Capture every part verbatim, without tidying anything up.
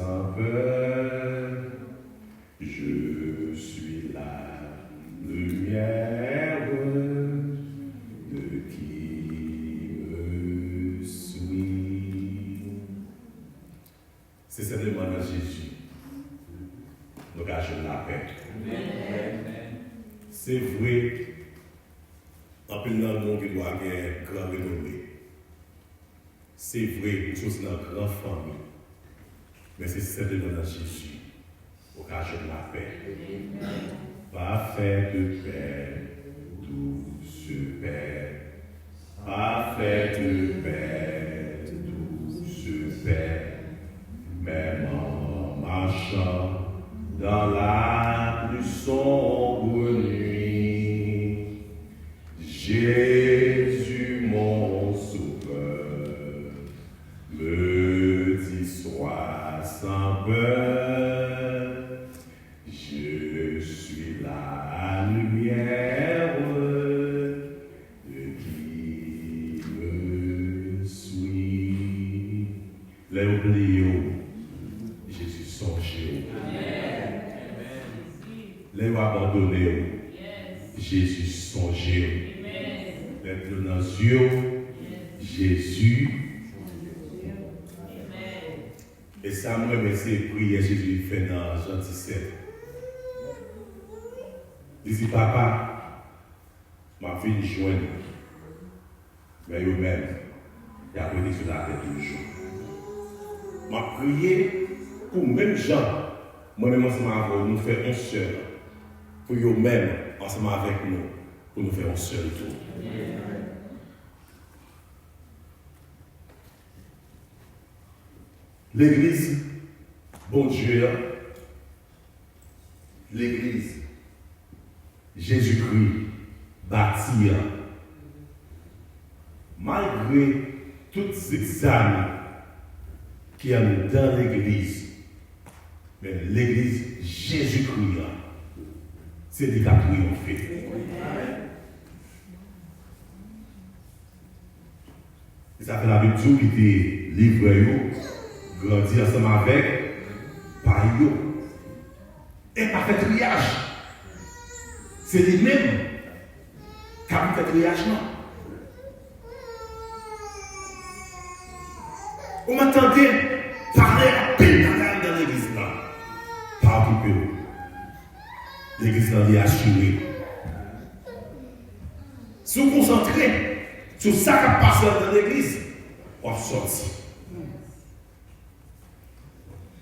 sans peur, je suis la lumière de qui me suit. Se senpleman nan Jezi nou ka jwenn lapè. Se vre, anpil nan nou gen dwa gen gran renome. Se vre, ou soti nan gran fanmi. Men se senpleman nan Jezi ou ka jwenn lapè. Parfait de paix, douce paix, parfait de paix, douce paix, même en marchant dans la plus sombre nuit, Jésus, mon sauveur, me dit, sois sans peur, je suis la lumière de qui me suit. Lè yo bliye w, Jezi sonje w. Lè yo abandone w, Jezi sonje w. Lè dlo nan zye w, Jezi. E sa m renmen, se priyè Jezi fè nan Jan disèt. Li di, Papa, m ap vin jwenn ou. Men yo menm, y ap rete sou latè toujou. M ap priye pou menm jan mwen menm ansanm avè w, nou fè yon sèl, pou yo menm ansanm avèk nou, pou nou fè yon sèl tou. Legliz Bondye a, legliz Jezikri bati a, malgre tout zigzag ki anndan legliz, men legliz Jezikri a, se li k ap triyonfe. E sa fè Labib di w, kite livrè yo grandi ansanm avèk pay yo. E pa fè triyaj. Se li menm k ap fè triyaj lan. Ou mèt tande pale anpil bagay anndan legliz la. Pa okipe w. Legliz lan li asire. Si w konsantre sou sa k ap pase anndan legliz, w ap sòti.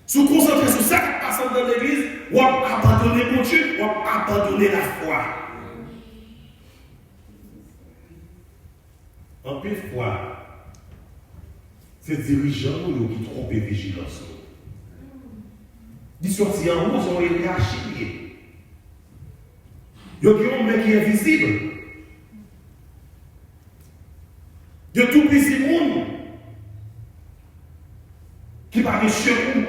Si w konsantre sou sa k ap pase anndan legliz, w ap abandone Bondye, w ap abandone lafwa. Anpil fwa, se dirijan nou yo ki twonpe vijilans nou. Li soti anwo, se yon yerachi li ye. Yo gen yon men ki envizib. Yo toupizi moun ki pa gen sekou.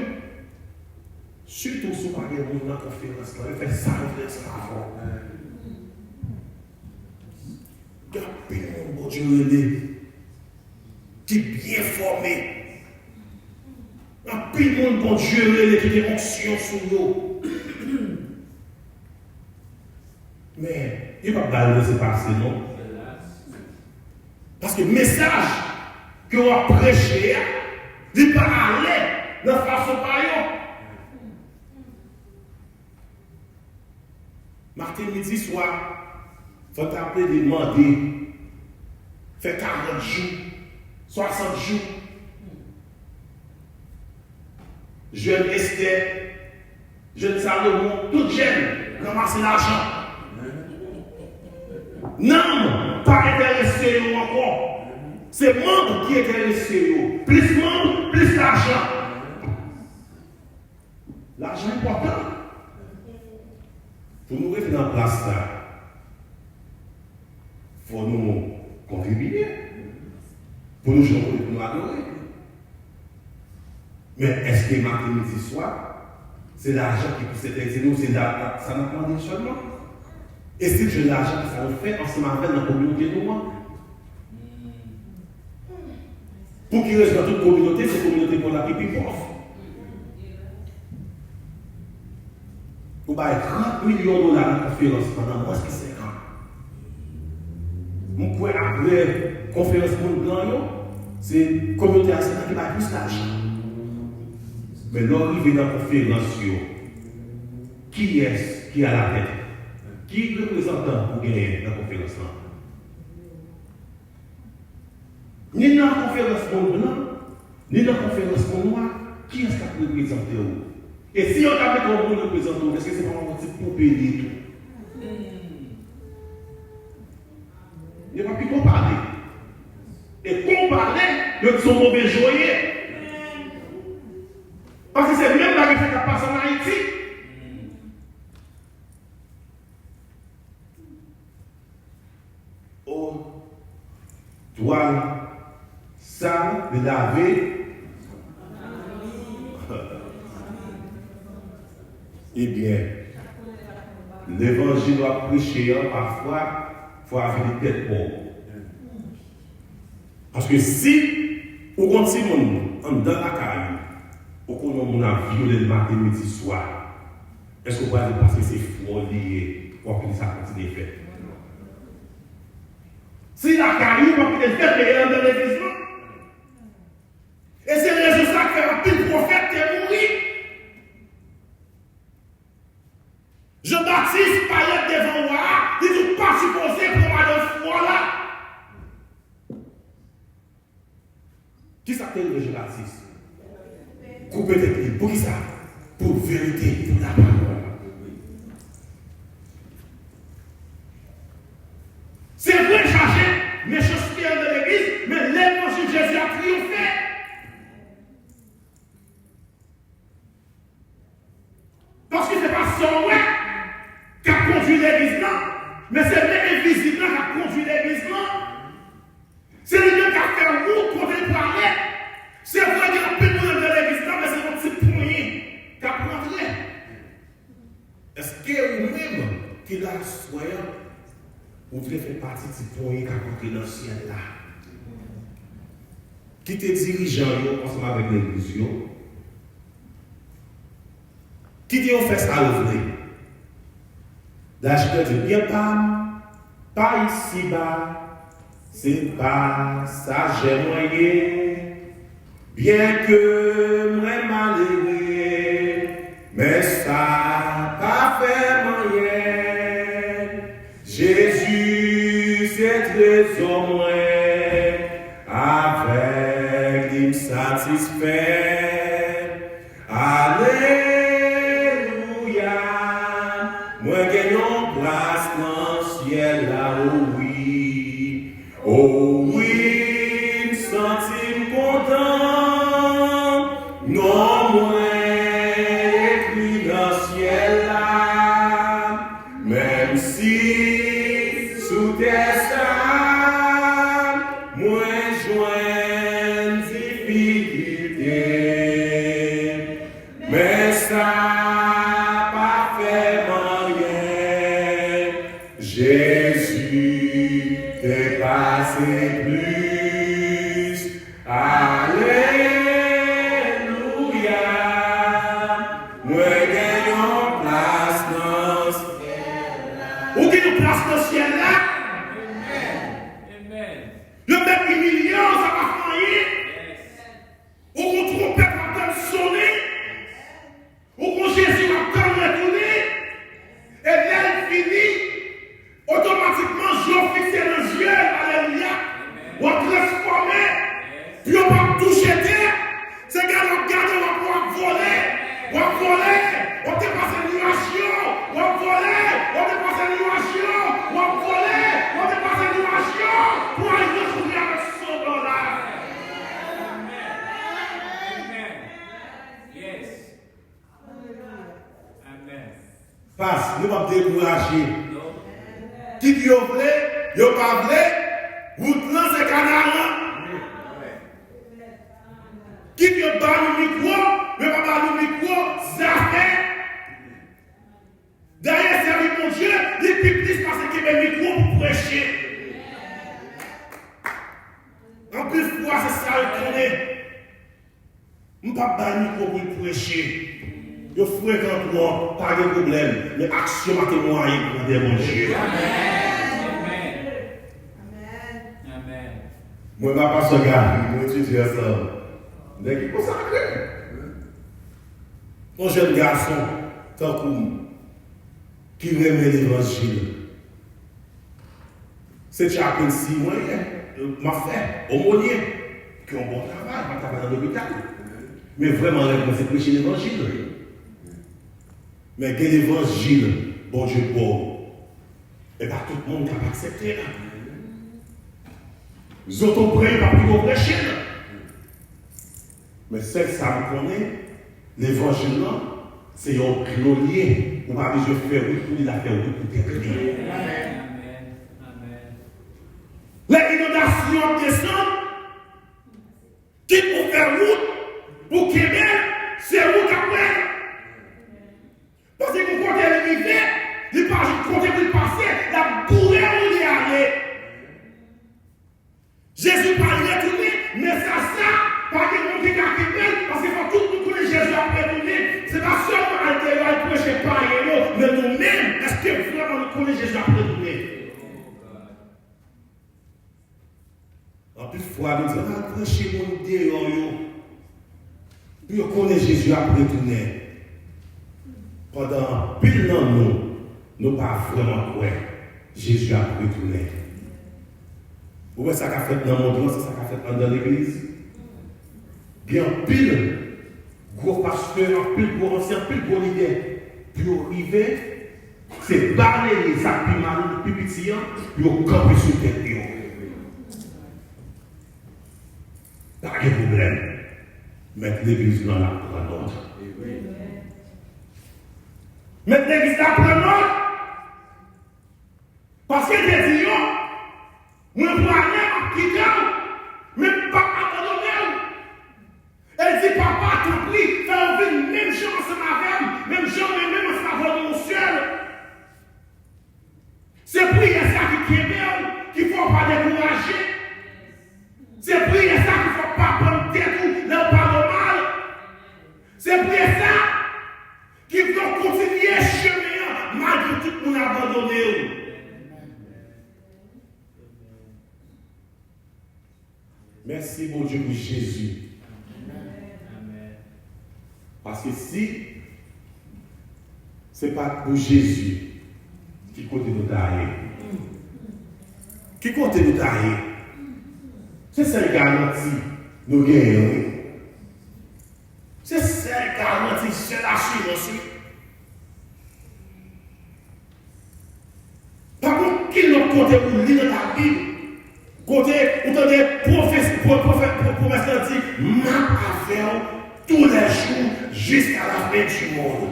Sitou si w pa gen moun nan konferans lan, yo fè sa yo vle ansanm avè w. Gen anpil moun Bondye rele ki byen fòme. Anpil moun Bondye rele ki gen onksyon sou yo. Men, yo p ap ba yo lese pase, non. Paske mesaj ke w ap preche a, li pa ale nan fason pa yo. Maten, midi, swa, fò n ta plede mande, fè karant jou, swasant jou. Jèn Estè, jèn Salomon, tout jèn ranmase lajan. Nanm pa enterese yo ankò. Se manm ki enterese yo. Plis manm, plis lajan. Lajan enpòtan. Pou nou rete nan plas la, fò nou kontribye. Pou nou jwenn kote pou nou adore. Men èske maten, midi, swa, se lajan ki plis enterese nou, se la, la, sa n ap mande sèlman? Èske se lajan ki sa nou fè ansanm avè l nan kominote nou an? Pou ki rezon nan tout kominote, se kominote pòv la ki pi pòv? Bay trant milyon dola nan konferans pandan mwens ke senk an. M kwè apre konferans moun blan yo, se kominote Ayisyen an ki bay plis lajan. Men lè w rive nan konferans yo, kiyès ki alatèt? Ki reprezantan ou genyen nan konferans lan? Ni nan konferans moun blan, ni nan konferans moun nwa, kiyès k ap reprezante w? E si yo ta mete yon moun reprezante w, èske se pa yon ti poupe li tou? Yo p ap kite w pale. E kon w pale, yo di se yon move jwe w ye. Paske se menm bagay sa k ap pase ann Ayiti. O, twal sal, li lave. Ebyen, levanjil w ap preche an, pafwa, fò a vini tèt mò. Paske si ou gon timoun anndan lakay ou, ou konnen yon moun ap vyole l maten, midi, swa, èske w pral di paske se fwòl li ye, w ap kite sa kontinye fèt? Si lakay ou, w ap kite l fèt, men e anndan legliz lan. E se rezon sa k fè anpil pwofèt te mouri. Jan Batis parèt devan wa a, li di w pa sipoze pran madanm fwòl la. Kisa k te rive Jan Batis? Koupe tèt li. Poukisa? Pou verite, pou lapawòl. Se vre, chaje mechanste anndan legliz, men levanjil Jezi a triyonfe. Paske se pa sa w wè k ap kondui legliz lan, men se menm envizib lan k ap kondui legliz lan. Se li menm k ap fè wout kote l prale. Se vre, gen anpil moun anndan legliz lan, men se yon ti ponyen k ap rantre. Èske ou menm ki la aswè a, ou vle fè pati ti ponyen k ap antre nan syèl la? Kite dirijan yo ansanm avèk legliz yo. Kite yo fè sa yo vle. Dayè, Seyè di, byen pa m pa isiba, se pasajè mwen ye. Byenke mwen malere, men sa pa fè m anyen. Jezi se trezò mwen, avèk li m satisfè. Alelouya, mwen gen yon plas nan syèl la, o wi. O wi, m santi m kontan, non mwen ekri nan syèl la. Menm si sou tè sa mwen jwenn difikilte, men sa pa fè m anyen. Jezi te pase plis. Alelouya! Mwen gen yon plas nan syèl la. Ou gen yon plas nan syèl la? Amen. Yo mèt imilye w, sa pa fè anyen. Ou gon twonpèt w ap tann sonnen. Ou gon Jezi w ap tann retounen. E lè l vini, otomatikman, je w fikse nan zye l, alelouya, w ap transfòme. Pye w p ap touche tè. Se gade w ap gade, w ap, w ap vole. W ap vole. W ap depase niwaj yo. W ap vole. W ap depase niwaj yo. W ap vole. W ap depase niwaj yo. Pou al retwouve avèk san dòla. Amen. Yes. Amen. Pas, nou p ap dekouraje. Kit yo vle, yo pa vle, wout lan se Kanaran. Kit yo ba nou mikwo, yo pa ba nou mikwo, zafè. Dayè, sèvi Bondye, li pi plis pase kenbe mikwo pou preche. Anpil fwa, se sa yo konnen. M p ap ba l mikwo pou l preche. Yo frekan twòp, pa gen pwoblèm, men aksyon pa temwaye grandè Bondye. Amèn. Amèn. Mwen pa pastè Gary, mwen etidye ansanm. Nèg ki konsakre. Yon jèn gason tankou m ki renmen levanjil. Se chaplaincy mwen ye, m ap fè, omonye, ki yon bon travay, m ap travay nan lopital. Men vrèman rèv mwen se preche levanjil. Men gen levanjil Bondye ba w. E pa tout moun k ap aksepte l. Zòt ap preye, pa pito preche l. Men sèl sa m konnen, levanjil lan, se yon dlo l ye. Ou pa bezwen fè wout pou li, l ap fè wout pou tèt li. Lè inondasyon ap desann, kit ou fè wout pou kenbe l, se wout apre. Paske gon kote li rive, li pa jwenn kote pou l pase, l ap boure w li ale. Jezi pral retounen, mesaj sa, pa gen moun ki ka kenbe l, paske fò tout moun konnen Jezi ap retounen. Se pa sèlman al deyò al preche payen yo, men nou menm, èske vrèman nou konnen Jezi ap retounen? Anpil fwa, nou di, "An al preche moun deyò yo, pou yo konnen Jezi ap retounen." Pandan anpil nan nou, nou pa vrèman kwè Jezi ap retounen. Ou wè sa k ap fèt nan mond lan, se sa k ap fèt anndan legliz. Gen anpil gwo pastè, anpil gwo ansyen, anpil gwo lidè. Pou yo rive, se baleye sa k pi mal, pi piti an, pou yo kanpe sou tèt yo. Pa gen pwoblèm. Mèt legliz lan ap pran nòt. Mèt legliz la pran nòt. Paske l te di yo, "Mwen prale, m ap kite w, men m p ap abandone w." E l di, "Papa, tanpri, fè yo vin menm jan ansanm avè m, menm jan mwen menm ansanm avè w, nou yon sèl." Se priyè sa ki kenbe w, ki fè w pa dekouraje. Se priyè sa ki fè w pa pann tèt ou lè w pa nòmal. Se priyè sa ki fè w kontinye chemen an malgre tout moun abandone w. Mèsi Bondye pou Jezi. Paske si se pa t pou Jezi, ki kote nou ta ye? Ki kote nou ta ye? Se sèl garanti nou genyen, wi. Se sèl garanti, sèl asirans, wi. Pa gen okenn lòt kote ou li nan Labib, kote ou tande pwofes-, pwo-, pwofè-, pwo-, pwomès la di, "M ap avè w toulèjou jiska lafen di mond."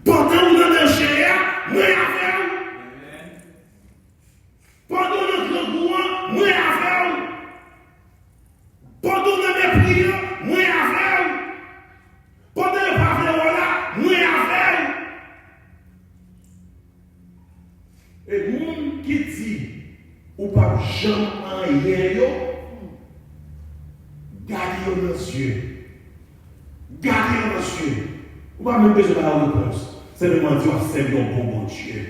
Pandan ou nan danje a, mwen avè w. Pandan w nan grangou an, mwen avè w. Pandan w nan mepri an, mwen avè w. Pandan yo pa vle wè w la, mwen avè w. E moun ki di ou p ap janm anyen yo, gade yo nan zye. Gade yo nan zye. Ou pa menm bezwen ba yo repons. Senpleman di w ap sèvi yon bon Bondye.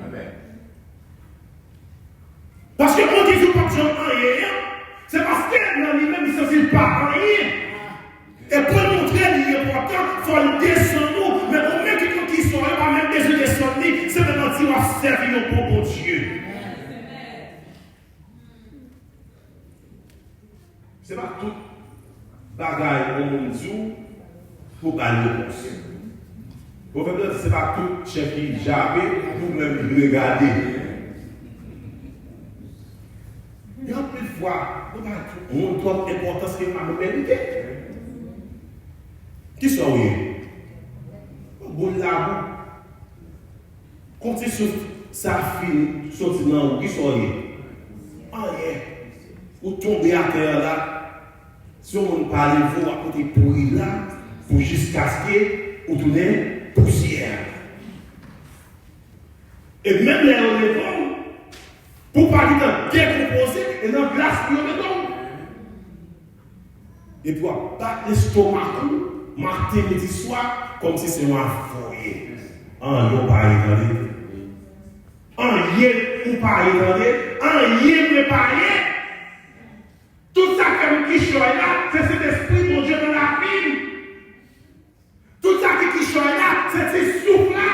Amèn. Paske moun ki di w p ap janm anyen an, se paske nan li menm li santi l pa anyen. E pou l montre li enpòtan, fò l desann ou. Men ou menm ki konn kisa w ye, pa menm bezwen desann li, senpleman di w ap sèvi yon bon Bondye. Se pa tout bagay yon moun di w pou w ba l repons. Pwovèb la di, se pa tout chen ki jape pou menm vire gade. Gen anpil fwa, nou ba moun twòp enpòtans ke yo pa menm merite. Kisa w ye? Yon boul labou. Kon ti souf sa fin soti nan ou, kisa w ye? Anyen. Ou tonbe atè a la. Si yon moun pa leve w, w ap rete pouri la pou jiskaske ou tounen pousyè. E menm lè yo leve w, pou w pa gentan dekonpoze, e nan plas pou yo mete w. Epi w ap bat lestomak ou maten, midi, swa, kòmsi se yon afè w ye. Anyen w pa ye, tande. Anyen ou pa ye, tande. Anyen mwen pa ye. Tout sa k fè m kichòy la, se Sentespri Bondye nan lavi m. Tout sa ki kichòy la, se ti souf la.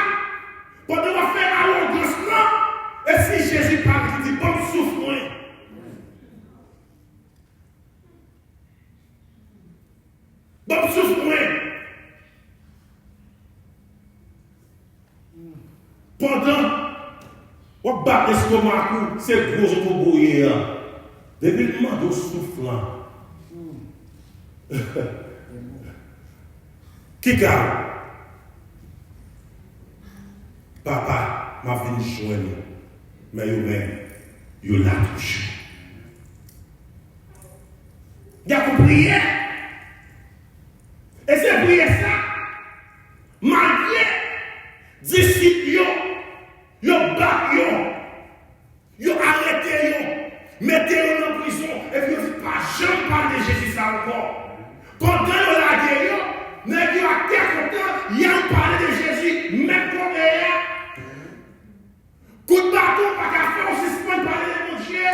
Pandan w ap fè awogans lan, e si Jezi pa vin di, "Ban m souf mwen"? Ban m souf mwen. Pandan w ap bat lestomak ou, se gwo zotobo w ye a. Depi l mande w souf lan. Ki ka? Papa, m ap vin jwenn ou. Men yo menm, yo la toujou. Y ap priye. E se priyè sa, malgre disip yo, yo bat yo, yo arete yo, mete yo nan prizon, epi yo di, "Pa janm pale de Jezi sa ankò." Pandan yo lage yo, nèg yo atè kontan, y al pale de Jezi, menm kote a. Kout baton pa ka fè w sispann pale de Bondye.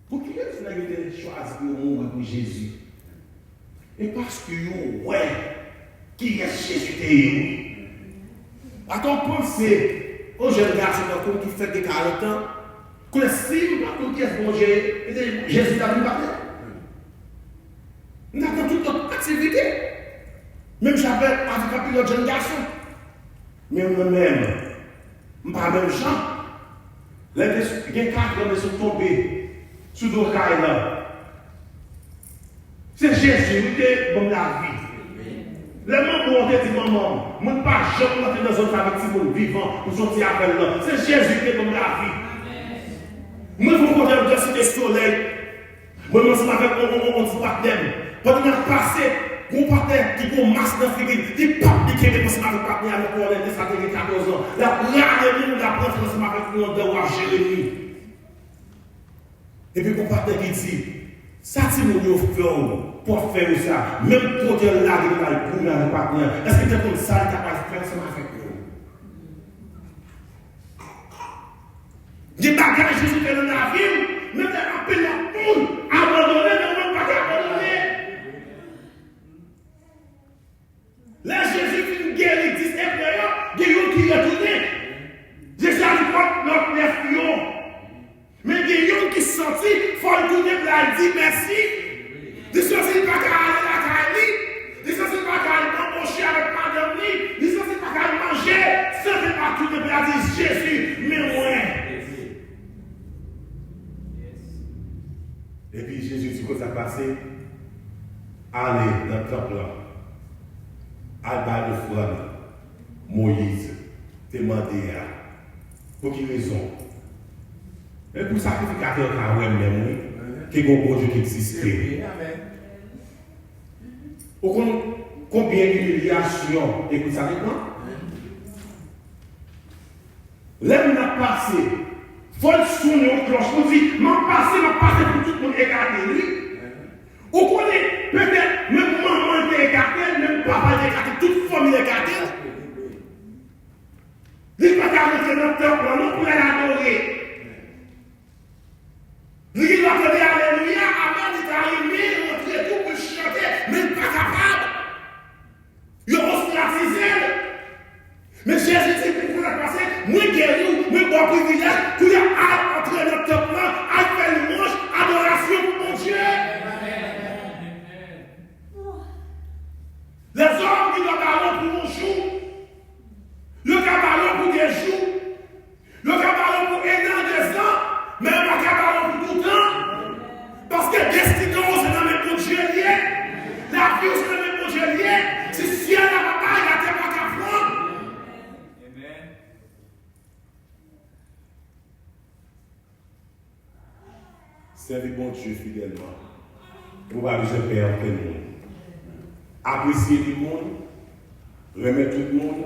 Pou ki rezon nèg yo te chwazi pou yo mouri pou Jezi? E paske yo wè kiyès Jezi te ye, wi. Atò, w panse yon jèn gason tankou m ki fèk gen karant an, konnen si m pa t konn kiyès Bondye ye, e te Jezi ta vin pale. M t ap nan tout lòt aktivite. Menm jan avèk, avèk anpil lòt jèn gason. Men mwen menm, m pa menm jan. Lè m te gen katran, m te sot tonbe sou do kay la. Se Jezi, wi, te ban m lavi. Lè manman w te di manman m, "Mwen pa janm rantre nan zòn sa avèk timoun vivan pou soti avè l lan." Se Jezi ki te ban m lavi. Mwen fè yon kote nan Site Solèy. Mwen menm ansanm avèk yon, yon, yon, yon ti patnè m. Pandan n ap pase, yon patnè ki gen yon mas nan figi l, li pap, li kenbe m ansanm avèk patnè a nan kò l, lè sa te gen katòz an. L ap rale moun, l ap rantre ansanm avèk nou anndan, w ap jere nou. Epi gon patnè ki di, "Sa timoun yo fè w, pou w ap fè yo sa, menm kote l lage nou al goumen avèk patnè a, èske w te konn sa li ta pral fè ansanm avèk nou?" Gen bagay Jezi fè nan lavi m, menm lè anpil lòt moun abandone, men mwen m pa te abandone. Lè Jezi fin geri dis ebre yo, gen youn ki retounen. Jezi a di, "Pran lòt nèf yo." Men gen youn ki sòti, fò l tounen pou l al di mèsi. Li santi l pa ka ale lakay li. Li santi l pa ka al banboche avèk madanm li. Li santi l pa ka al manje. Santi l pa tounen pou l al di, "Jezi, men mwen." Epi Jezi di, "Konn sa k pase? Ale nan tanp lan. Al bay ofrann Moyiz te mande a." Pou ki rezon? Men pou sakrifikatè yo ka wè menm, wi, ke gen yon Bondye ki egziste. Ou konn konbyen imilyasyon, ekout sa, te pran? Lè moun ap pase, fò l sonnen yon klòch pou di, "M ap pase, m ap pase," pou tout moun ekate, wi. Ou konnen, petèt, menm manman l te ekate l, menm papa l te ekate l, tout fanmi l ekate l. Li pa ka rantre nan tanp lan non pou l al adore. Li gen dwa tande alelouya, amèn, li ta renmen rantre tou pou l chante, men l pa kapab. Yo ostrasize l. Men Jezi di, "Pou konnen pase, mwen geri w, mwen ba w privilèj, kounye a al antre nan tanp lan, al fè lwanj, adorasyon pou Bondye." Lèzòm ki dwa ba w pou yon jou, yo ka ba w pou de jou. Yo ka ba w pou ennan, dezan, men yo pa ka ba w pou toutan. Paske destinan w se nan men Bondye l ye. Lavi w se nan men Bondye l ye. Si syèl la pa bay, latè pa ka pran. Sèvi Bondye fidèlman. Ou pa bezwen pè okenn moun. Apresye tout moun, renmen tout moun,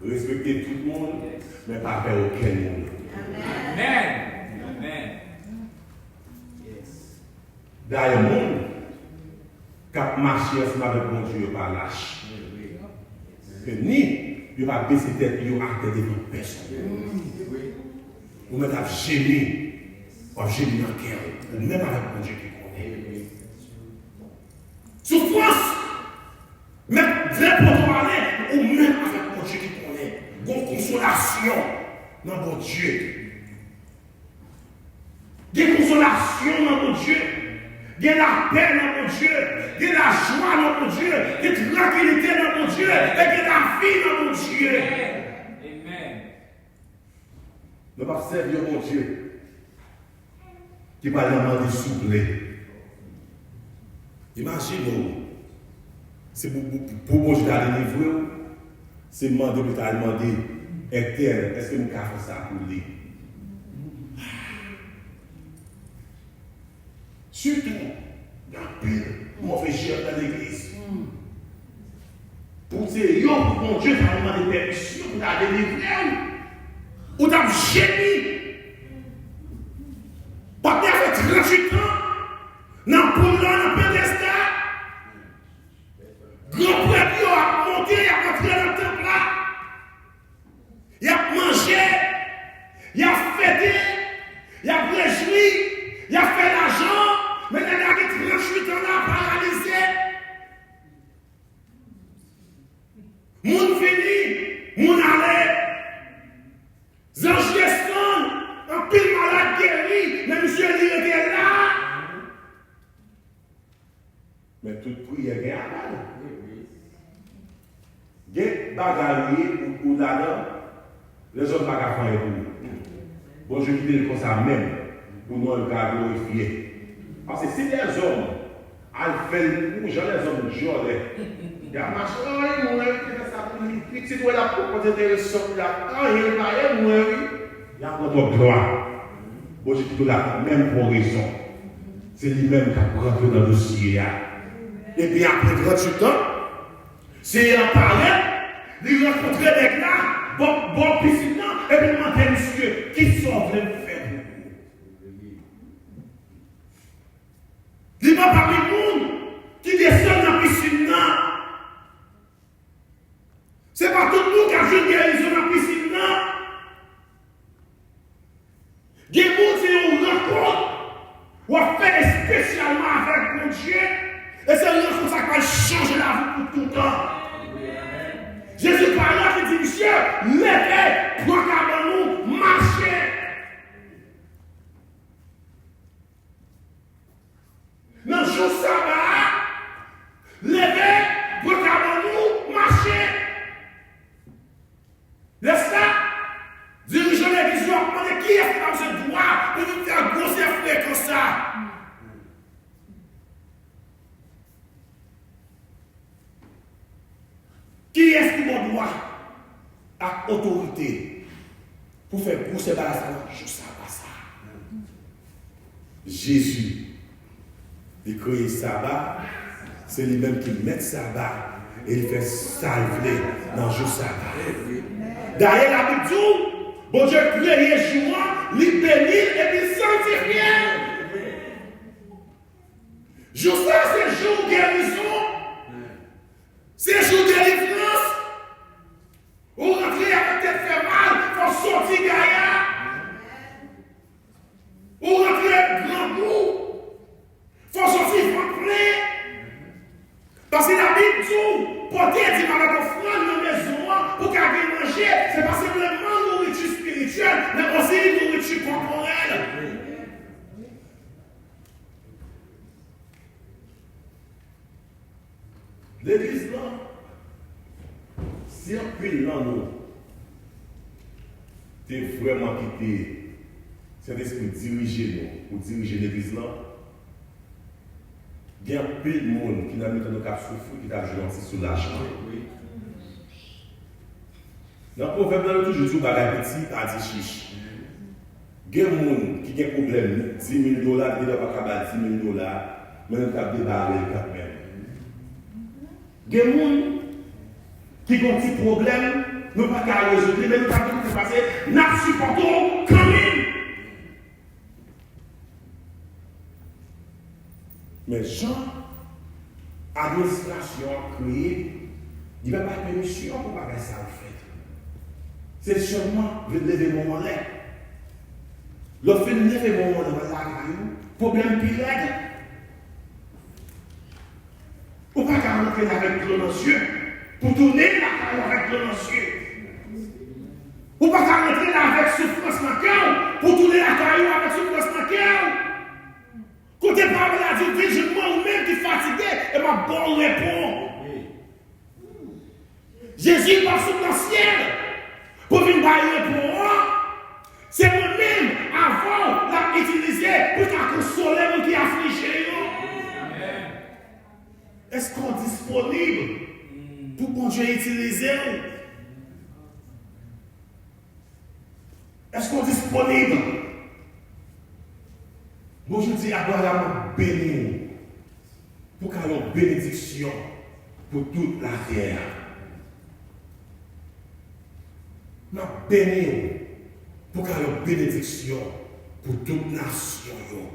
respekte tout moun, men pa pè okenn moun. Amèn. Amèn. Amèn. Dayè, moun k ap mache ansanm avèk Bondye yo pa lach. Ni yo pa bese tèt yo atè devan pèsonn. Ou mèt ap jemi, w ap jemi nan kè w, ou menm avèk Bondye ki konnen. Soufrans, mèt depo pale, ou menm avèk Bondye ki konnen. Gon konsolasyon nan Bondye. Gen konsolasyon nan Bondye. Gen lapè nan Bondye. Gen lajwa nan Bondye. Gen trankilite nan Bondye. E gen lavi nan Bondye. Amen. Nou p ap sèvi yon Bondye ki pral nan mande souple. Imajine w, se pou, pou, pou Bondye ta delivre w, se mande pou l ta al mande, Etènèl, èske m ka fè sa pou li? Sitou, gen anpil move jèn nan legliz. Pou se yo, pou Bondye ta mande pèmisyon pou ta delivre w, ou t ap jemi. Patnè, fè tranntuit an nan poul lan, nan pentesta. Gran prèt yo ap monte, y ap antre nan tanp la. Y ap manje, y ap fete, y ap rejwi, y ap fè lajan, men nèg la gen tranntuit an la, paralize. Moun vini, moun ale. Zanj desann, anpil malad geri, men misye li rete la. Men tout priyè gen apèl. Gen bagay ou ye, ou, ou ladan, lèzòm pa ka fè anyen pou ou. Bondye kite l konsa menm, pou non l ka glorifye. Paske si lèzòm al fè l pou ou, jan lèzòm dyòlè, y ap mache, ay, mwen, ki fè sa pou li, pitit, wè, l ap konpòte enteresan, l ap, anyen l pa ye, mwen, wi. Y ap pran twòp glwa. Bondye kite w la menm pou yon rezon. Se li menm k ap rantre nan dosye a. Epi apre tranntuit an, Seyè a parèt, li rankontre nèg la, bò, bò pisin nan, epi l mande misye, kisa w vle m fè pou ou? Li pa pami moun ki desann nan pisin nan. Se pa tout moun k ap jwenn gerizon nan pisin nan. Gen moun, se yon rankont w ap fè espesyalman avèk Bondye, e se rankont sa k pral chanje lavi w pou toutan. Jezi parèt, li di misye, leve, pran kabann ou, mache. Nan jou saba a, leve, pran kabann ou, mache. Lè sa, dirijan legliz yo ap mande kiyès ki pa bezwen dwa pou vin fè gwosè frekan sa. Kiyès ki ba w dwa ak otorite pou fè gwosè bagay sa nan jou saba sa? Jezi, li kreye saba, se li menm ki mèt saba, e li fè sa l vle nan jou saba. Dayè, Labib di w, Bondye kreye jou an, li beni l epi l sanntifye l. Jou sa se jou gerizon. Se jou delivrans. Ou rantre avèk tèt fè mal, fò w soti gaya. Ou rantre grangou, fò w soti vant plen. Paske Labib di w, pote dim avèk ofrann nan mezon an pou ka gen manje. Se pa senpleman nouriti espirityèl, men osi nouriti kòporèl. Legliz lan, si anpil nan nou te vrèman kite Sentespri dirije nou pou dirije legliz lan, gen anpil moun ki nan mitan nou k ap soufri ki t ap jwenn yon ti soulajman. Nan pwovèb la, yo toujou di yon bagay piti, pa di chich. Gen moun ki gen pwoblèm dis mil dola, ki genlè pa ka ba l dis mil dola, men nou t ap debare l kanmenm. Gen moun ki gen yon ti pwoblèm, nou pa ka rezoud li, men nou t ap di, pase, n ap sipòte w kanmenm. Men jan administrasyon an kreye, li pa bay pèmisyon pou bagay sa yo fèt. Se sèlman vin leve men w anlè. Lè w fin leve men w anlè, w al lakay ou, pwoblèm pi rèd. Ou pa ka rantre l avèk dlo nan zye pou tounen lakay ou avèk dlo nan zye. Ou pa ka rantre l avèk soufrans nan kè w pou tounen lakay ou avèk soufrans nan kè w. Kote pawòl la di, vin jwenn mwen ou menm ki fatige, e m ap ba w repo. Jezi pa sot nan syèl pou vin bay repo an. Se mwen menm, avè w, l ap itilize pou l ka konsole moun ki aflije yo. Èske w disponib pou Bondye itilize w? Èske w disponib? Bondye di Abraram, m ap beni w pou w ka yon benediksyon pou tout latè a. M ap beni w pou w ka yon benediksyon pou tout nasyon yo.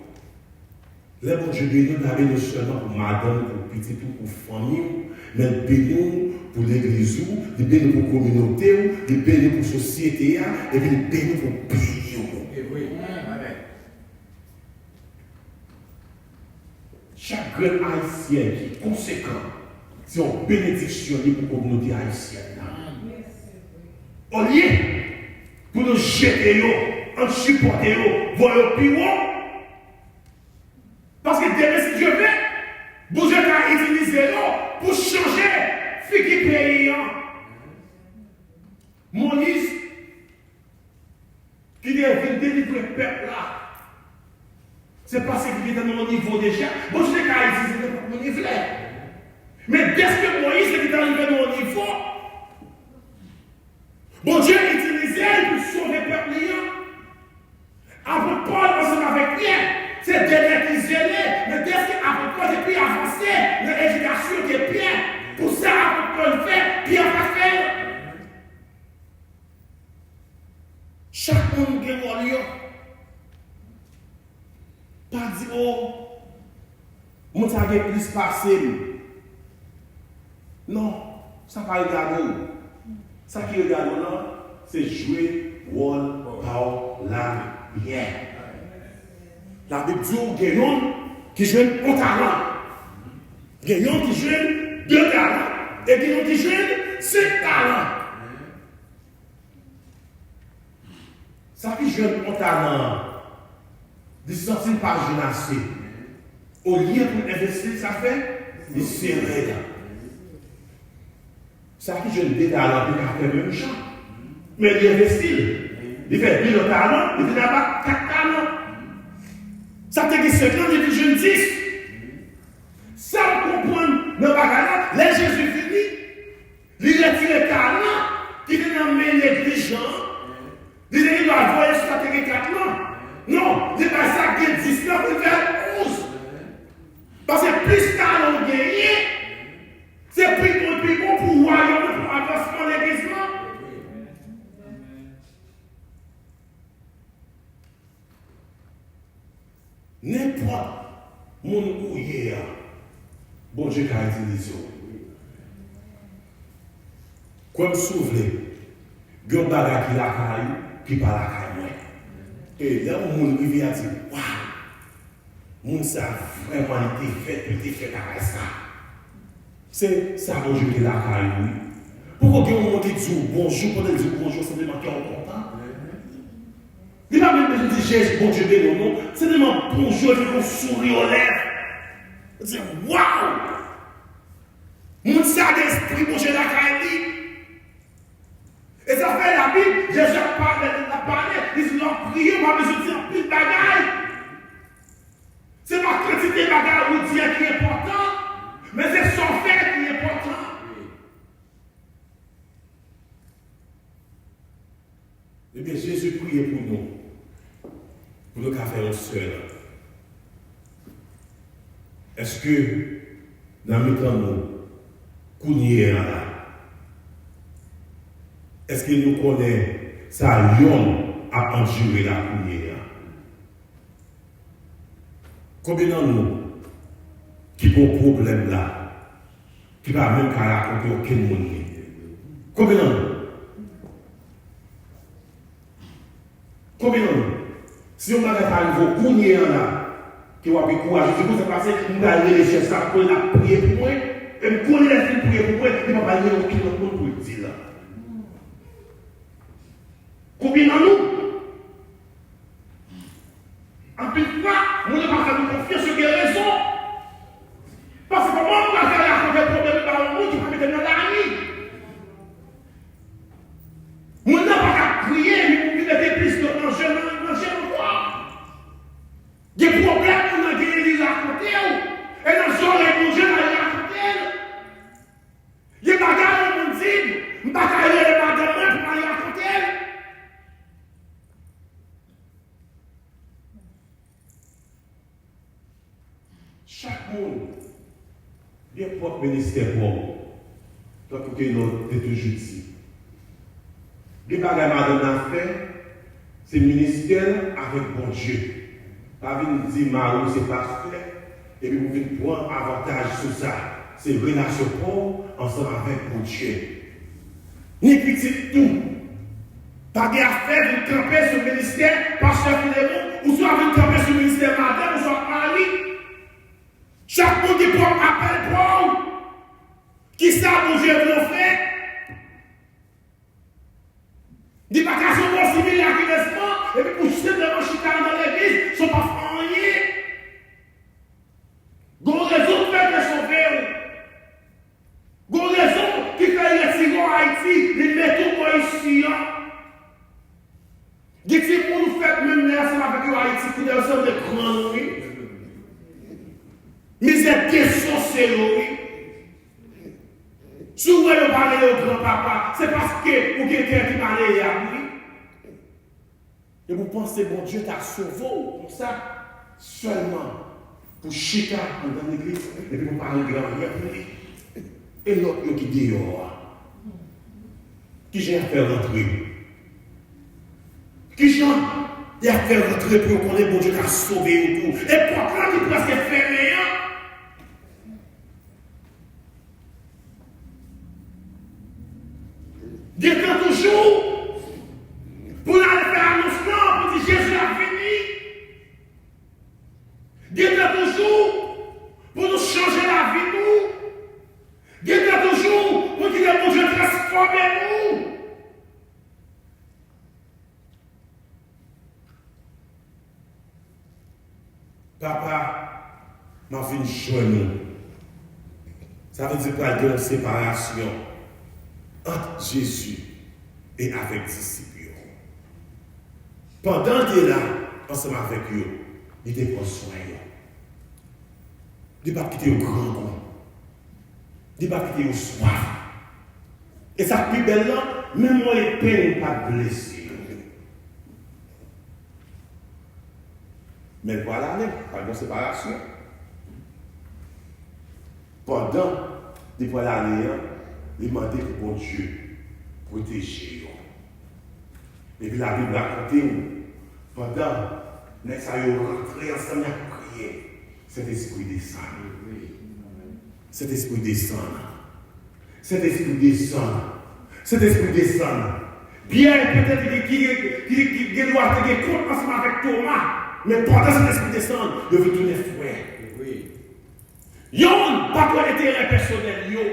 Lè Bondye beni w, l pa beni w sèlman pou madanm ou, pou pitit ou, pou fanmi w, men l beni w pou legliz ou, li beni w pou kominote w, li beni w pou sosyete a, epi li beni w pou peyi w. Chak grenn Ayisyen ki konsekan, se yon benediksyon li pou kominote ayisyèn nan. Olye pou nou jete yo, ann sipòte yo, voye yo pi wo. Paske demen, si Dye vle, Bondye ka itilize yo pou chanje figi peyi an. Moyiz ki te vin delivre pèp la, se paske li te nan yon nivo deja. Bondye te ka itilize nenpòt moun li vle. Men dèske Moyiz te gentan rive nan yon nivo, Bondye itilize l pou sove pèp li an. Apot Pòl ansanm avèk Pyè, se de nèg ki zele, men dèske apot Pòl te pi avanse nan edikasyon ke Pyè, pou sa apot Pòl fè, Pyè pa fè l. Chak moun gen wòl yo. Pa di, o, moun sa gen plis pase m. Non, sa pa regade w. Sa ki regade w lan, se jwe wòl pa w la byen. Labib di w gen youn ki jwenn yon talan, gen youn ki jwenn de talan, e gen youn ki jwenn senk talan. Sa ki jwenn yon talan an, li santi l pa jwenn ase. Olye pou l envesti l, sa fè, li sere l. Sa ki jwenn de talan, li ka fè menm jan. Men li envesti l. Li fè de lòt talan, li vin aba kat talan. Sa te gen senk lan, li vin jwenn dis. Sa m konprann nan bagay la, lè Jezi vini, li retire talan ki te nan men neglijan an, li te gen dwa voye sou sa te gen kat lan. Non, li bay sa k gen dis lan pou l fè l onz. Paske plis talan w genyen, se pi bon, pi bon pou wayòm nan, pou avansman legliz lan. Nenpòt moun ou ye a, Bondye ka itilize w. Kwè m si w vle, gen yon bagay ki lakay ou, ki pa lakay mwen. E lè yon moun rive a di, waw, moun sa vrèman li te fèt, li te fè bagay sa. Se sa Bondye mete lakay ou, wi. Poko gen yon moun ki di w bonjou, pandan l di w bonjou, senpleman kè w kontan. Li pa menm bezwen di Jezi, Bondye beni w, non. Senpleman bonjou, li fè yon souri o lèv. Ou di, waw! Moun sa gen espri Bondye lakay li. E sa fè Labib, Jezi ap pale, l ap pale, li di lè w ap priye, w pa bezwen di anpil bagay. Se pa kantite bagay ou di a ki enpòtan, men se sa w fè ki enpòtan. Ebyen, Jezi priye pou nou, pou nou ka fè yon sèl. Èske nan mitan nou, kounye a la, èske nou konnen sa yonn ap andire la kounye a? Konbyen nan nou, ki gen yon pwoblèm la, ki pa menm ka rakonte okenn moun li. Konbyen nan nou? Konbyen nan nou? Si yon bagay ta rive w kounye a la, ke w ap ankouraje, di konsa pase, m pral rele chèf sa, m konnen l ap priye pou mwen, e m konnen lè l fin priye pou mwen, li pa pral rele okenn lòt moun pou l di l. Konbyen nan nou? Anpil fwa, moun yo pa fè nou konfyans, yo gen rezon. Paske kòman m pral fè rakonte pwoblèm ba yon moun ki pa mete m nan lari? Moun nan pa ka priye, li pou vin mete plis dlo nan je, nan, nan je m ankò. Gen pwoblèm moun nan genyen, li rakonte w. E nan zòrèy Bondye, l al rakonte l. Gen bagay yon moun di m, m pa ka rele madanm mwen pou m al rakonte l. Chak moun gen pwòp ministè pa w, tankou ke nou te toujou di. Gen bagay madanm nan fè, se ministè l avèk Bondye. Pa vin di mari w se pastè, epi pou vin pran avantaj sou sa. Se relasyon pa w ansanm avèk Bondye. Ni pitit tou. Pa gen afè vin kanpe sou ministè pastè Filemon, oswa vin kanpe sou ministè madanm, oswa mari. Chak moun gen pwòp apèl pa w. Kisa Bondye vle w fè? Li pa ka sove w sou mirakilezman, epi pou w senpleman chita nan legliz, san w pa fè anyen. Gon rezon k fè l te sove w. Gon rezon ki fè l retire w Ayiti, li mete w bò isi an. Gen timoun ou fèt menm lè ansanm avèk yo Ayiti, kounye a yo sanble gran, wi. Mizè desose yo, wi. Si w wè yo pa rele w granpapa, se paske ou gen kè ki maleyab, wi. E pou panse Bondye ta sove w konsa, sèlman pou chita anndan legliz, epi pou pa regle anyen pou li. E lòt yo ki deyò a? Kijan y ap fè rantre? Kijan y ap fè rantre pou yo konnen Bondye ka sove yo tou? E pòt la ki prèske fèmen an, Gentan toujou pou n al fè anons lan, pou di Jezi ap vini. Gentan toujou pou nou chanje lavi nou. Gentan toujou pou kite Bondye transfòme nou. Papa, m ap vin jwenn ou. Sa vle di pral gen yon separasyon ant Jezi e avèk disip yo. Pandan l te la ansanm avèk yo, li te pran swen yo. Li pa t kite yo grangou. Li pa t kite yo swaf. E sa k pi bèl lan, menm yon epen pa t blese yo. Men l pral ale, pral gen separasyon. Pandan li pral ale an, li mande pou Bondye pwoteje yo. Epi Labib rakonte w, pandan nèg sa yo rantre ansanm, y ap priye, Sentespri desann. Sentespri desann. Sentespri desann. Sentespri desann. Pyè petèt ki, ki, ki, ki gen dwa te gen kont ansanm avèk Toma, men pandan Sentespri desann, yo vin tounen frè. Yonn pa t wè enterè pèsonèl yo.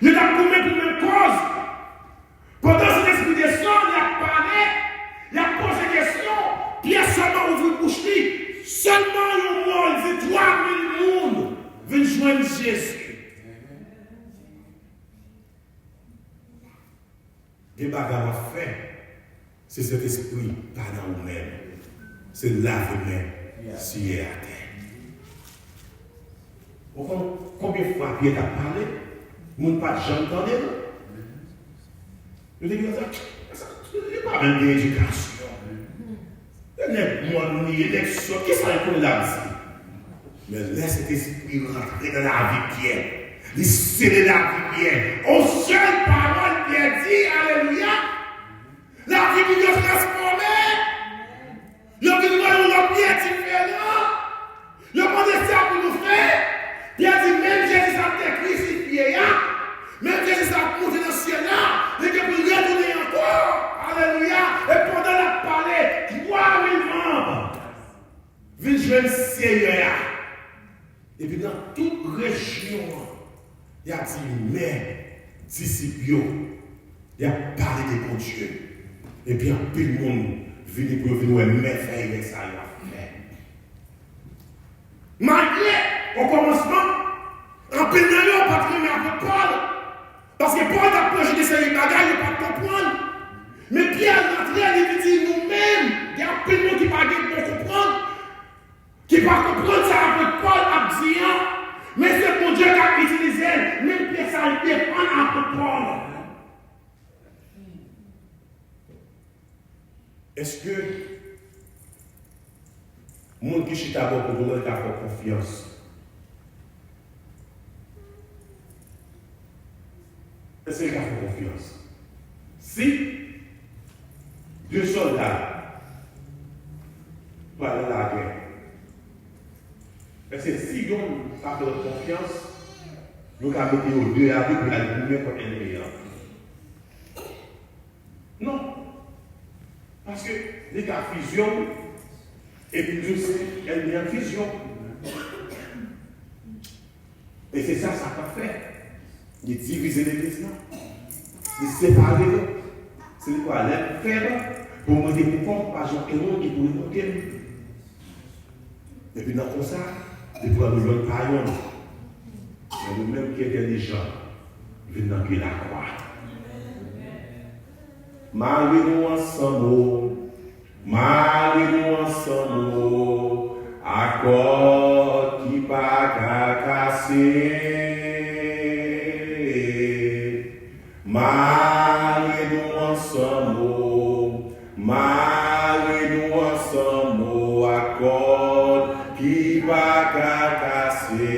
Yo t ap goumen pou menm kòz. Pandan Sentespri desann, y ap pale, y ap poze kesyon, Pyè sèlman ouvri bouch li. Sèlman yon mo, li di twa mil moun vin jwenn Jezi. Gen bagay w ap fè, se Sentespri pa nan ou menm. Se lave men, siye atè. Ou konn konbyen fwa Pyè t ap pale, moun pa t janm tande l? Yo te di konsa, "Sa, li pa menm gen edikasyon. E nèg mòn li ye, nèg sòt, kisa l konnen l ap di?" Men lè Sentespri rantre nan lavi Pyè, li sele lavi Pyè. On sèl pawòl Pyè di, alelouya! Lavi moun yo transfòme. Yo vin wè yon lòt Pyè diferan. Yo mande sa pou nou fè. tout rejyon an, y ap di, men disip yo, y ap pale de Bondye. Epi anpil moun vini pou yo vin wè mèvèy nèg sa yo ap fè. Malgre, okòmansman, anpil nan yo pa t renmen apot Pòl. Paske Pòl t ap preche de seri bagay yo pa t konprann. Men Pyè rantre, li vin di, nou menm, gen anpil moun ki pa gen bon konprann, ki pa konprann sa apot Pòl ap di an, men se Bondye k ap itilize l. Men Pyè sa, li defann apot Pòl. Èske moun ki chita bò kote w la ka fè w konfyans? Èske l ka fè w konfyans? Si de sòlda pral nan lagè, èske si yonn pa fè lòt konfyans, yo ka mete yo de a de pou y al goumen kont ènmi an? Non. Paske li ka fizyon w, epi l di w se ènmi an k fizyon w. E se sa Satan fè. Li divize legliz la. Li separe yo. Se li kwa lè m fèb pou mwen te pou kò m, pa jan ke moun ki pou remonte m. Epi nan konsa, li pran nou yonn pa yonn. Men nou menm ki entèlijan, vin nan pye lakwa. Mare nou ansanm o, mare nou ansanm o, ak kòd ki pa ka kase. Mare nou ansanm o, mare nou ansanm o, ak kòd ki pa ka kase.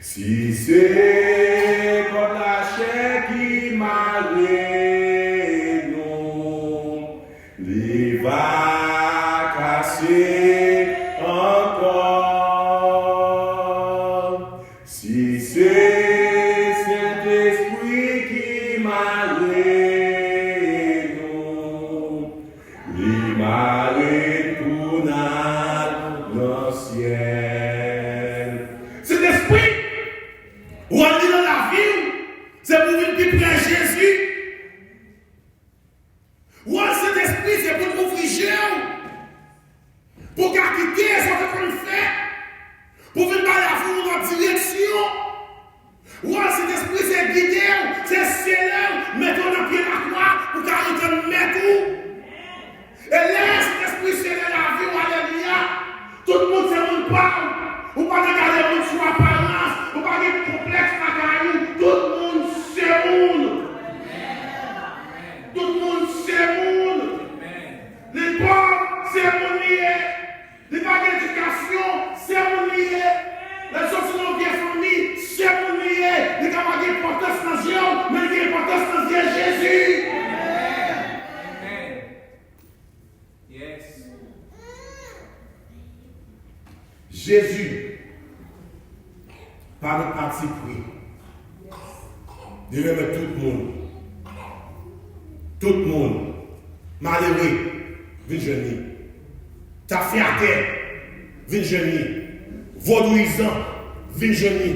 Si se kòd lachè ki mare nou, li va kase ankò. Si se Sentespri ki mare nou, li mare n pou n al nan syèl. Sentespri, wòl li nan lavi w, se pou w vin pi pre Jezi. Wòl Sentespri se pou l ouvri je w, pou w ka kite sa w te konn fè, pou w vin bay lavi w yon lòt direksyon. Wòl Sentespri se gide w, se sele w, mete w nan pye lakwa pou w ka antann Mèt ou. E lè Sentespri sele lavi w, alelouya, tout moun se moun pa w. Ou pa nan gade moun sou aparans, ou pa gen konplèks lakay ou, tout moun se moun. Tout moun se moun. Li pòv, se moun li ye. Li pa gen edikasyon, se moun li ye. Lè l soti nan yon vye fanmi, se moun li ye. Li ka pa gen enpòtans nan zye w, men li gen enpòtans nan zye Jezi. Yes. Jezi pa nan patipri. Li renmen tout moun. Tout moun. Malere, vin jwenn li. Tafyatè, vin jwenn li. Vodouyizan, vin jwenn li.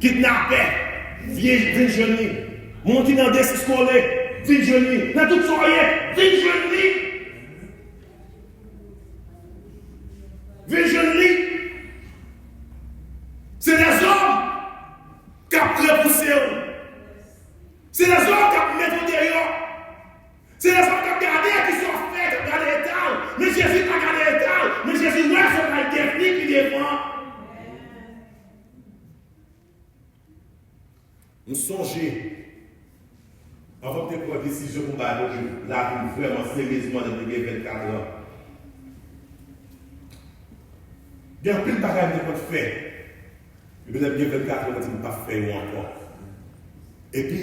Kidnapè, vin, vin jwenn li. Moun ki nan desiskole, vin jwenn li. Nan tout sa w ye, vin jwenn li. Vin jwenn li. Se lèzòm k ap repouse w. Se lèzòm k ap mete w deyò. Se lèzòm k ap gade kisa w fè, k ap gade eta w. Men Jezi pa gade eta w. Men Jezi wè sa w pral devni pi devan. M sonje, anvan m te pran desizyon pou m bay Bondye lavi m vrèman seryezman lè m te gen vennkat an, gen anpil bagay m te konn fè. Epi lè m gen vennkat an, m di m p ap fè yo ankò. Epi,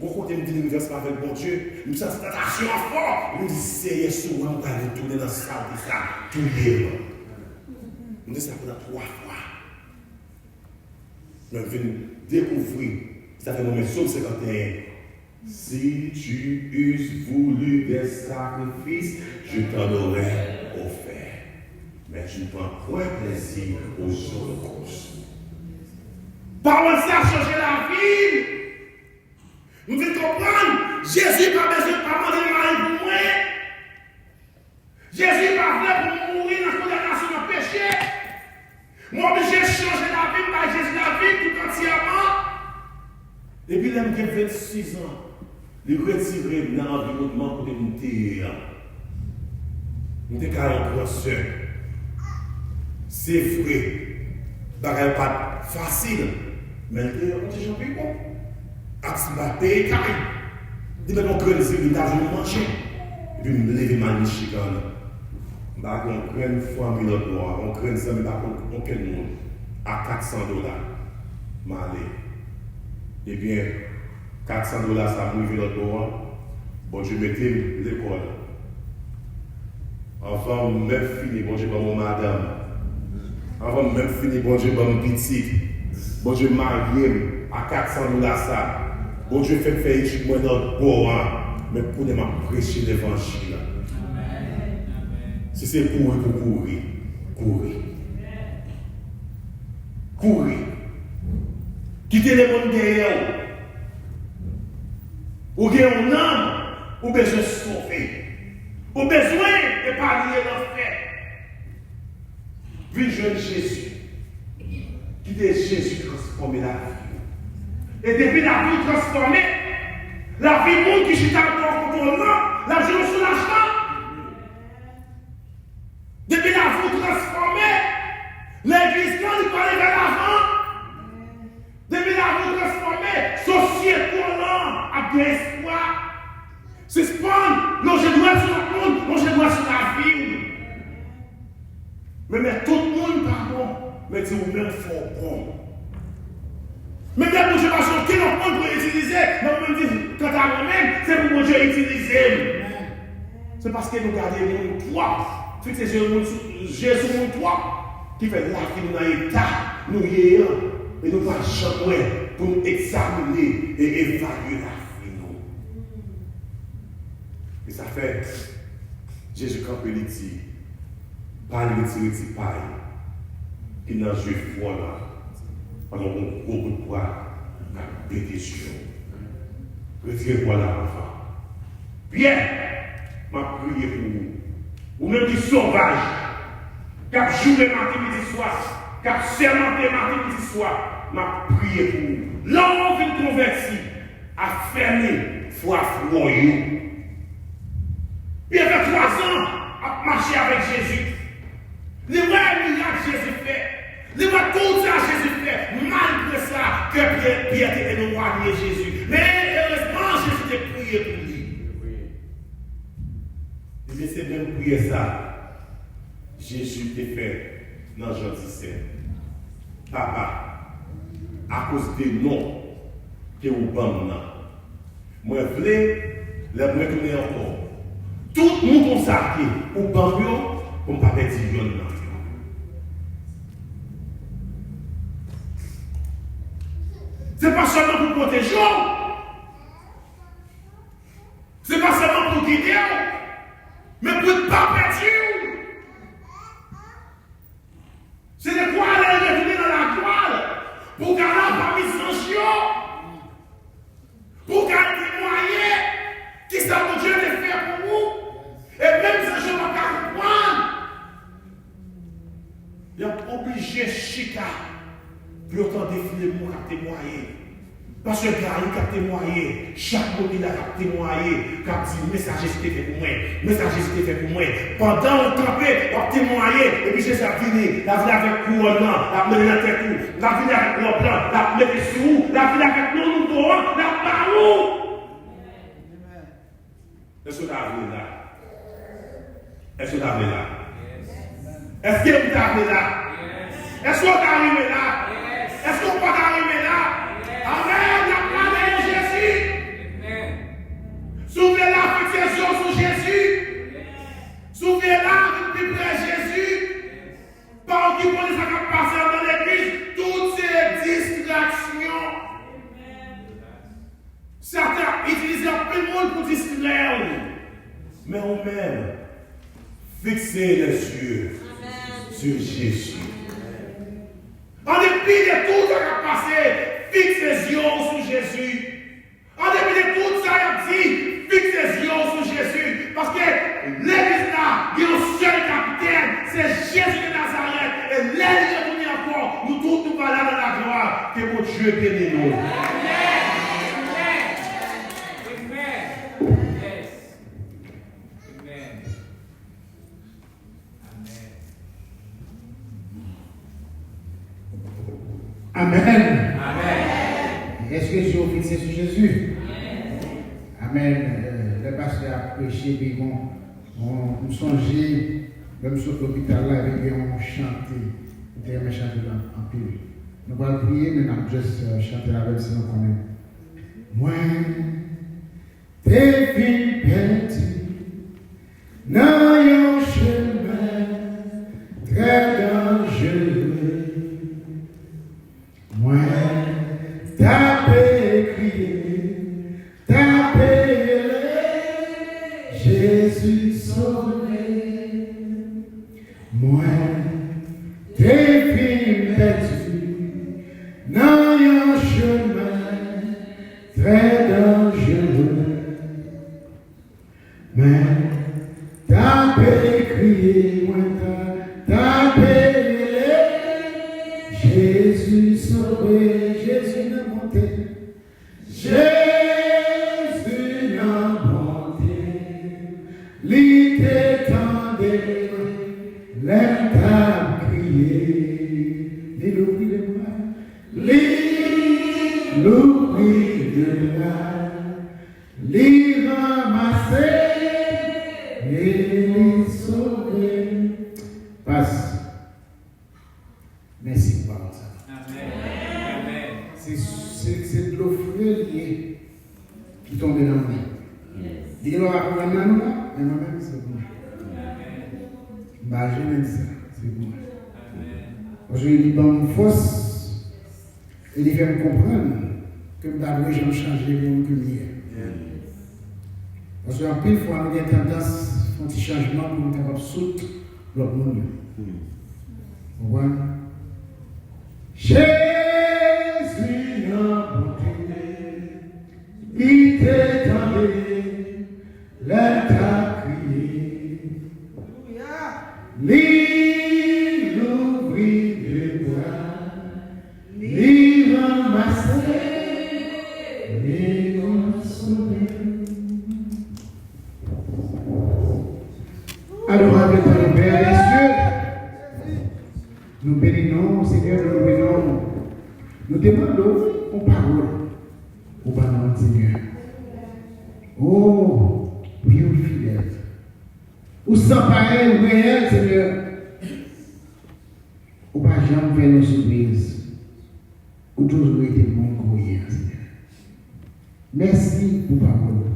gon kote m vin rinvèse avèk Bondye, m santi tantasyon an fò. Epi m di, Seyè, si w wè m pral retounen nan sa w te sa, touye m. M di sa pandan twa fwa. Men m vin dekouvri, sa fè mwen men Sòm senkanteyen. Si tu eusses voulu des sacrifices, je t'en aurais offert. Mais tu prends point plaisir aux holocaustes. Pawòl sa chanje lavi m. M vin konprann, Jezi pa bezwen pa mande m mari pou mwen. Jezi pa vle pou m mouri nan kondanasyon nan peche. Mwen oblije chanje lavi m, bay Jezi lavi m tout antyèman. Epi lè m gen vennsis an, li retire m nan anviwònman kote m te ye a. M te ka yon gran sè. Se vre, bagay pa t fasil, men l te yon ti jan pi bon. Ak si m pa peye kay, li mete yon grenn zili, m ta jwenn manje. Epi m leve m al Michigan. M pa gen yon grenn fanmi lòt bò a, yon grenn zanmi, m pa konn okenn moun. A kat san dola, m ale. Ebyen, kat san dola sa, m rive lòt bò a, Bondye mete m lekòl. Anvan m menm fini, Bondye ban m yon madanm. Anvan m menm fini, Bondye ban m pitit. Bondye marye m a kat san dola sa. Bondye fè m fè etid mwen nan bò a. Men kounye a m ap preche levanjil la. Si se kouri pou kouri, kouri. Kouri. Kite lemonn dèyè w. Ou gen yon nanm ou bezwen sove. Ou bezwen epanye lanfè. Vin jwenn Jezi. Kite Jezi transfòme lavi w. E depi lavi w transfòme, lavi moun ki chita bò kote w nan, l ap jwenn yon soulajman. Depi lavi w transfòme, legliz lan li prale vè lavan. Depi lavi w transfòme, sosyete w lan ap gen espwa. Sispann lonje dwèt sou lòt moun, lonje dwèt sou lavi w. Men, men tout moun pa bon, men di ou menm fò w bon. Men lè Bondye pa jwenn okenn lòt moun pou itilize, men ou menm di, kanta mwen menm, se pou Bondye itilize m. Se paske nou gade moun twòp, fikse je nou sou, je sou moun twòp, ki fè lavi nou nan eta nou ye an, e nou pa janm wè pou nou egzamine e evalye lavi nou. E sa fè, Jezi kanpe, li di, pa al retire ti pay ki nan je vòl la, pandan w gen yon gwo bout bwa k ap bete sou yo. Retire bwa la anvan. Pyè, m ap priye pou ou. Ou menm ki sovaj, k ap joure maten, midi, swa, k ap sèmante maten, midi, swa, m ap priye pou ou. Lè w vin konvèti, afèmi fwa fwon yo. Pyè fè twazan ap mache avèk Jezi. Li wè mirak Jezi fè. Li wè tout sa Jezi fè. Malgre sa, kè Pyè, Pyè te elwanye Jezi. Men erezman, Jezi te priye pou li. Ebyen, se menm priyè sa Jezi te fè nan Jan disèt. Papa, akoz de non ke ou ban m nan, mwen vle, lè m retounen ankò, tout mouton sa ke ou ban m yo, pou m pa pèdi yonn nan yo. Se pa sèlman pou pwoteje w, se pa sèlman pou gide w, men pou l pa pèdi w. Se de kwa lè l retounen nan laglwa l, pou w ka la pami zanj yo, pou w ka temwaye kisa Bondye te fè pou ou. E menm zanj yo pa ka konprann. Y ap oblije chita pou yo tande Filemon k ap temwaye. Pastè Gary k ap temwaye, chak moun ki la k ap temwaye, k ap di, men sa Jezi te fè pou mwen, men sa Jezi te fè pou mwen. Pandan w kanpe, w ap temwaye, epi Jezi ap vini, l ap vini avèk kouwòn nan, l ap mete nan tèt ou, l ap vini avèk wòb lan, l ap mete sou ou, l ap vini avèk non nouvo an, l ap ba ou. Èske w ta vle la? Èske w ta vle la? Èske m ta vle la? Èske w ta renmen la? Èske w pa ta renmen la? Amèn! N ap la dèyè Jezi. Si w vle la, fikse je w sou Jezi. Si w vle la, vin pi pre Jezi. Pa okipe de sa k ap pase anndan legliz. Tout se distraksyon. Satan ap itilize anpil moun pou distrè w. Men ou menm, fixez les yeux Sur Jésus. An depi de tout sa k ap pase, fikse zye w sou Jezi. An depi de tout sa y ap di, fikse zye w sou Jezi. Paske legliz la gen yon sèl kapitèn, se Jezi de Nazarèt. E lè li retounen ankò, nou tout nou pral la nan laglwa. Ke Bondye beni nou. Amen. Amen. Amen. Amèn. Amèn. Èske zye w fikse sou Jezi? Amèn. Euh, lè pastè ap preche, epi bon, bon, m sonje lè m sot lopital la, epi gen yon chante, m te renmen chante la anpil. Nou pral priye, men n ap just, euh, chante avè m si nou konnen. Mwen te fin pèdi nan yon chemen trè danjere. Mwen t ape kriye, t ape rele, Jezi sove. Mwen te fin pèdi nan yon chemen trè danjere. Mwen t ape kriye, mwen ta, t ape rele, Jezi sove, Jezi nan bonte. Jezi nan bonte, li te tande lè m t ap kriye. Li louvri de bra, li louvri de bra, li ranmase, e li sove. Pas. Mèsi pou pawòl sa. Amèn. Amèn. Se, se, se dlo fre li ye ki tonbe nan mwen. Li gen dwa pa konn nan nou la, men mwen menm se pou mwen. M pa janm di sa, se pou mwen. Paske li ban m fòs e li fè m konprann ke m pa dwe janm chanje moun ke m ye. Paske anpil fwa nou gen tandans fè yon ti chanjman pou nou kapab sout lòt moun yo. Konprann? Jezi nan bonte, li te tande lè m t ap kriye. Li louvri de bra, li ranmase, li konsole. Adorable Père des cieux, nou beni non w, Senyè, nou lwe non w. Nou te mande w yon pawòl pou ba nou, Senyè. Oh, wi, ou fidèl. Ou san parèy, ou reyèl, Senyè. Ou pa janm fè nou sipriz. Ou toujou rete moun ke w ye a, Senyè. Mèsi pou pawòl ou.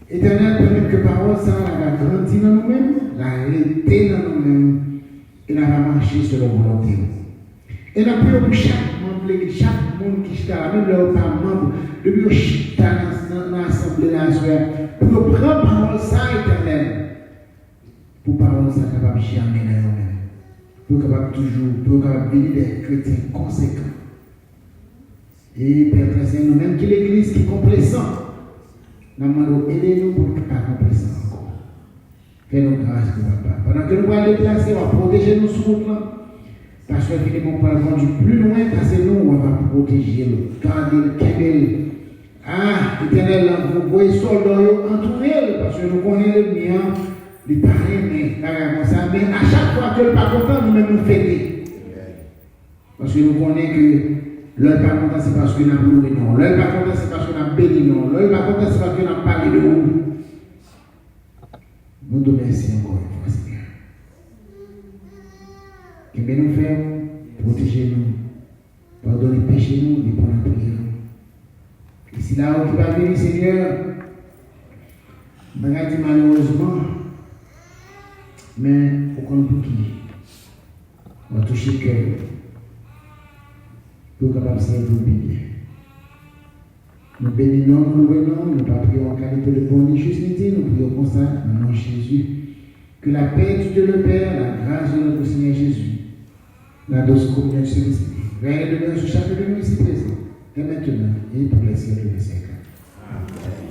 Etènèl, pèmèt ke pawòl sa a la va grandi nan nou menm, la rete nan nou menm, e la va mache selon volonte w. E n ap priye pou chak manm legliz, chak moun ki chita la, menm lè yo pa manm, depi yo chita nan, nan, nan asanble la aswè a, pou yo pran pawòl sa a, Etènèl, pou pawòl sa a kapab jèmen nan yo menm, pou yo kapab toujou, pou yo kapab vini de kretyen konsekan. E Pè Trè Sen, nou menm ki legliz ki konplesan, n ap mande w ede nou pou n pa konplesan ankò. Fè nou gras pou papa. Pandan ke nou pral deplase, w ap pwoteje nou sou wout lan. Pastè Filemon pral kondui pli lwen pase nou, w ap pwoteje l, gade l, kenbe l. Ah, Etènèl, voye sòlda yo antoure l, paske nou konnen lènmi an, li pa renmen bagay konsa, men a chak fwa ke l pa kontan, nou menm nou fete. Paske nou konnen ke lè l pa kontan, se paske n ap lwe non w. Lè l pa kontan, se paske n ap beni non w. Lè l pa kontan, se paske n ap pale de ou. Nou di w mèsi ankò yon fwa, Senyè. Kenbe nou fèm, pwoteje nou, padone peche nou, reponn a priyè nou. E sila yo ki pa vini, Senyè, m pa ka di malerezman, men ou konn pouki. W ap touche kè yo, pou yo kapab sèvi w pi byen. Nou beni non w, nou lwe non w, nou pa priye w an kalite de bon ni jis ni di, nou priye w konsa, nan non Jezi. Que la paix de Dieu le Père, la grâce de notre Seigneur Jésus, la douce communion du Saint-Esprit règne et demeure sur chacun de nous ici présents, dès maintenant et pour les siècles des siècles. Amen.